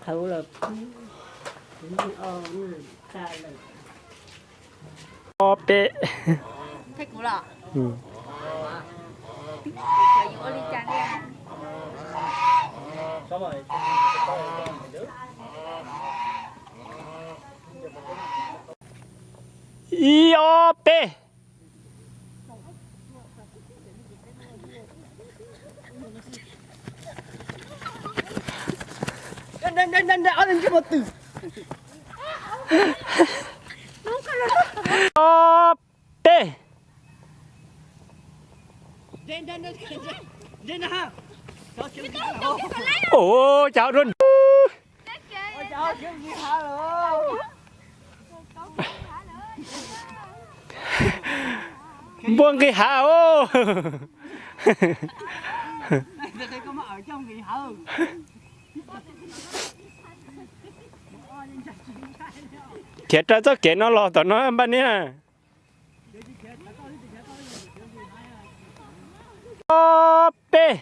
Hauv los ob peb. Thej kuv los. Ua li cas li? Ib ob peb. Ob peb. Ua cas dua npuaj nqis hav os. Khiav raws txoj kev no los tom no npaj niab. Ob peb.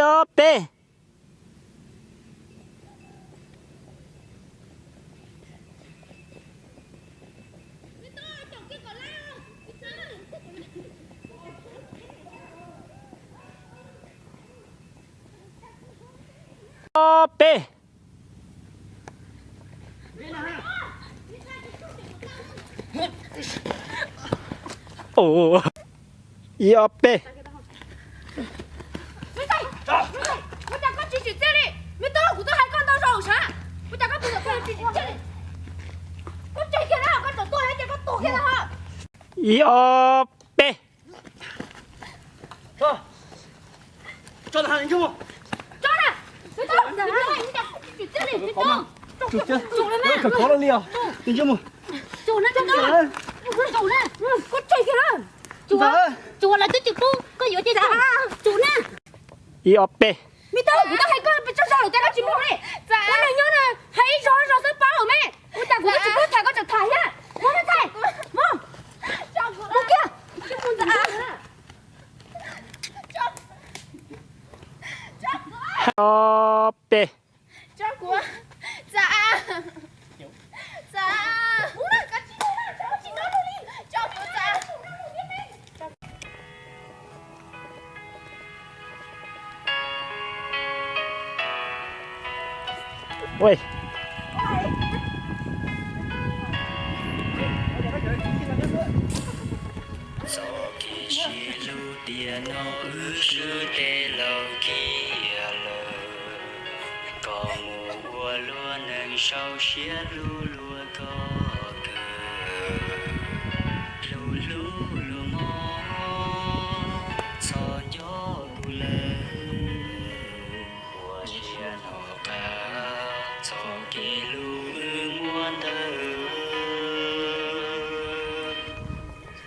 Ob peb. Ob peb. Ib ob peb. Ib ob peb. Ib ob peb. Me tub, kuv twb hais koj pes tsawg zaus lawm tias koj tsis mus li. Koj nyob na, hais ib zaug zog xwb paub lawm me. Ua cas kuv twb tsis pub tham koj tseem tham thiab. Mus na txhais, mus. Mus kiag. Ob peb. Txoj kev sib hlub tiam no wb swb tej laus kiag lawm, koj mus ua luag neeg sau siab hlub luag koj kawg, hlub hlub luag mob txhob nco kuv lawm. Ua siab hnov qab txoj kev hlub wb muab ntawd.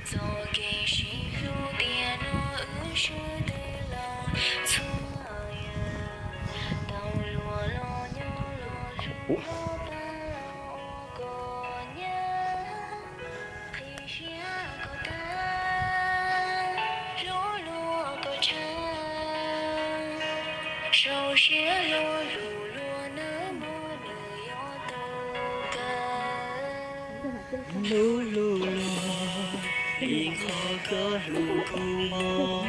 Txoj kev sib hlub tiam no wb swb tej laus txhua yam, tau luag los nyob los hlub tag ua koj nyab. Qhib siab koj tag, hlub luag koj tshaj, sau siab luag hlub luag nawb mog, nws yuav tau kawg. Hlub hlub luag li qhov koj hlub kuv mog,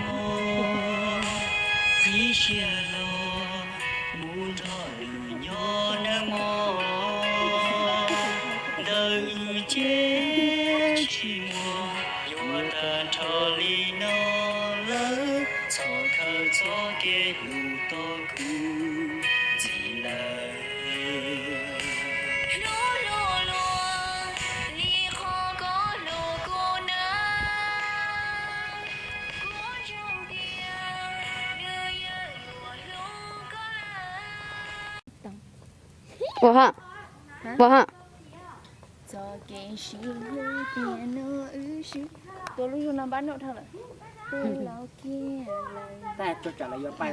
qhib siab los mus nrog nws nyob nawb mog. Ntawm wb ces tsis muaj yuav tag nrho li no lawm, txhob khaws txoj kev hlub tos kuv ntxiv lawm. Hlub hlub luag li qhov koj hlub kuv nawb, kuv ntseeg tias nws yeej yuav hlub koj lawm. Ua ha, ua ha. Txoj kev sib hlub tiam no wb swb. Tua lub zog no npab noj dhau lawm. Tej laus kiag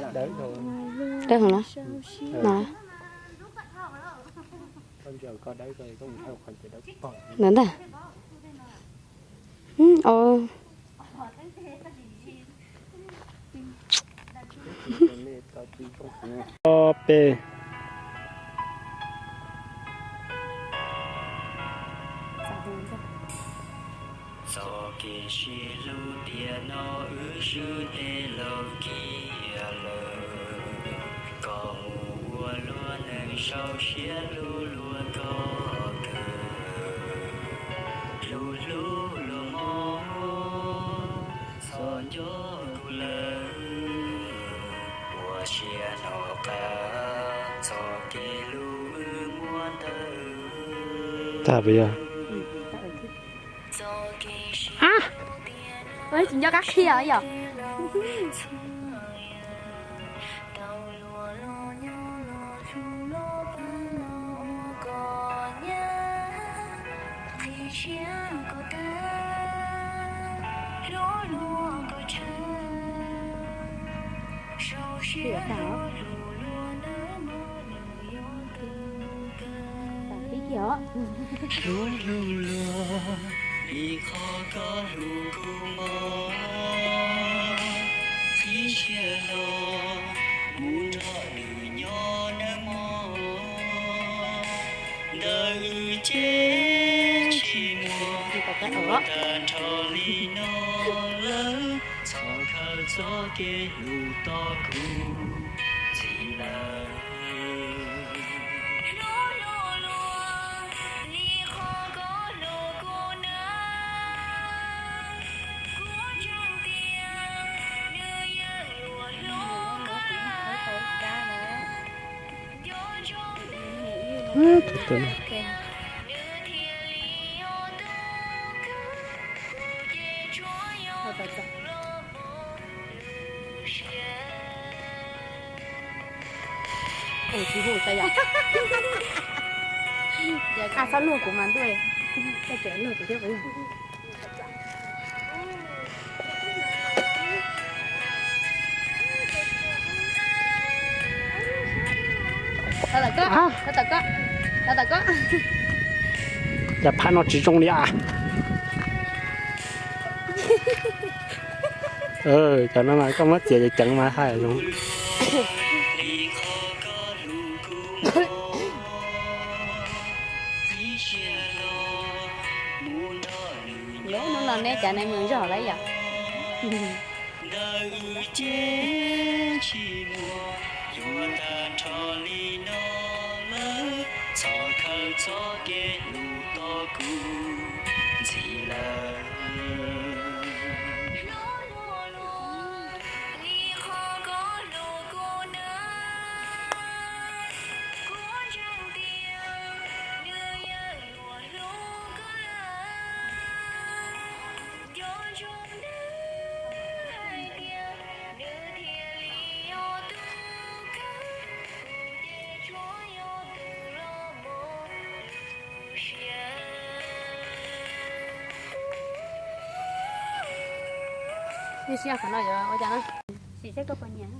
lawm. Dawb heev los? No. Ntawd ntag. Ob peb. Txoj kev sib hlub tiam no wb swb tej laus kiag lawm. Koj mus ua luag neeg sau siab hlub luag koj kawg, hlub hlub luag mob, txhob nco kuv lawm. Ua siab hnov qab txoj kev hlub wb muab tawm. Tag puas yog? Tsis nco qab qhia yom. Hlub hlub luag li qhov koj hlub kuv mob, qhib siab los mus nrog nws nyob nawb mog. Ntawm wb ces tsis muaj yuav tag nrho li no lawm, txhob khaws txoj kev hlub tos kuv ntxiv lawm. Tsis hu tau yom. Yog qab txhob luag kuv mas ntuj, koj tseem luag kuv thiab puas yog? Thov tawm koj, thov tawm koj, thov tawm koj. Cas phaj no tsis zoo li as. Cov no mas koj muab txiav ceev ceev mas haj zoo. Hnub no neb cav neb mus zog lawm yom. Ntawm wb ces tsis muaj yuav tag nrho li no lawm, txhob khaws txoj kev hlub tos kuv ntxiv lawm.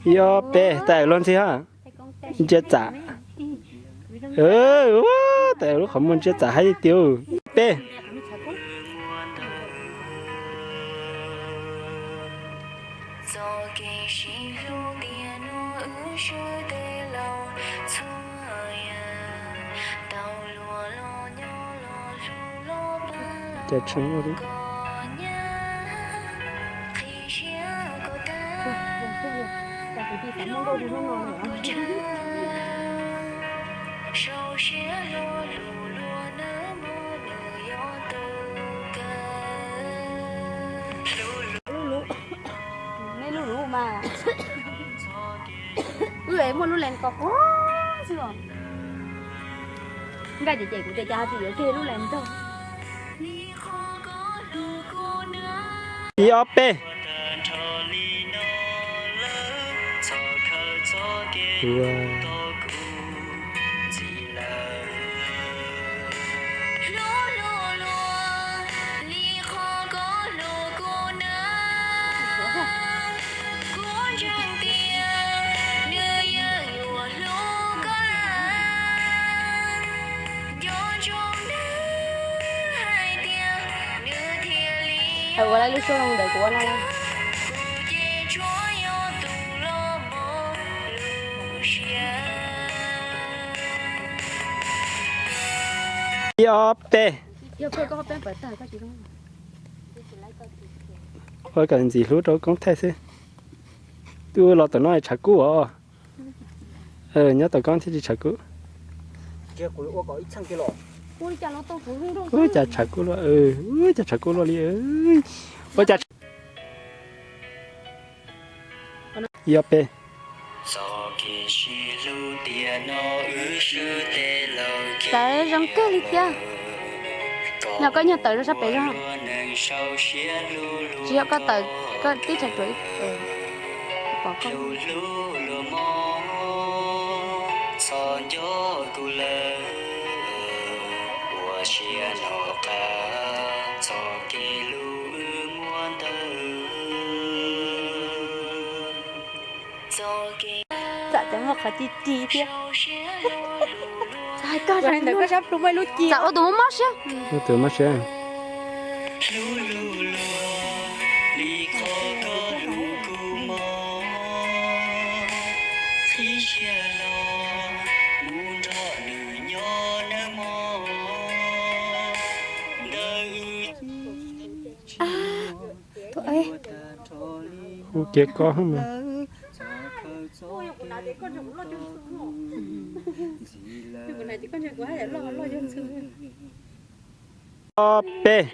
Ib ob peb, tawm luag ntxhi ha. Ntsia tsam. Tawm lub qhov muag ntsia tsam haib tiag tiag. Peb. Ces tshee ua li. Lub lub, nej lub lub mas. Wb muaj lub lees ko quav xwb os. Nkaj ces ces kuv tias cas ho tsis yuav kiag lub lees ntog. Ib ob peb. Ua lub suab ntawd kuv ua no. Ib ob peb. Ua kom ntxim hlub rau koob thaij xwb. Twb los tom no tshav kub os. Nyob tom koob thiaj tsis tshav kub. Ua cas tshav kub luaj, ua cas tshav kub luaj li. Ua cas ib ob peb. Tawv zoo kawg li thiab. Yog koj nyuag tawv rau sab pem zog. Tsis yog koj tawv, koj tib tshais ruam pom koj. Txawm tias muaj qhov ci ci thiab. Hais koj ntawm koj sab plhu muaj ib lub ci. Txawm ua tus mob mob siab. Ua tus mob siab. Hu kiag koj mas. Ob peb.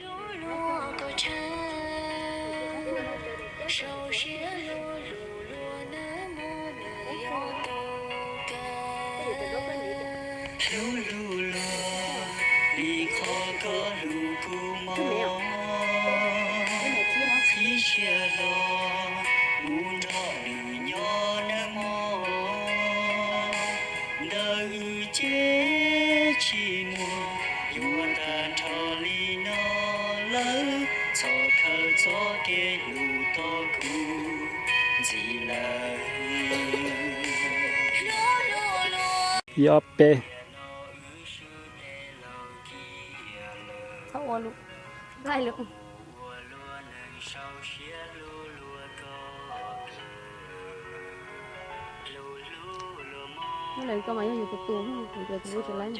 Ib ob peb. Koj mas yog yus tus tus, kuv cov tus lub tsis laib.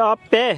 Ob peb.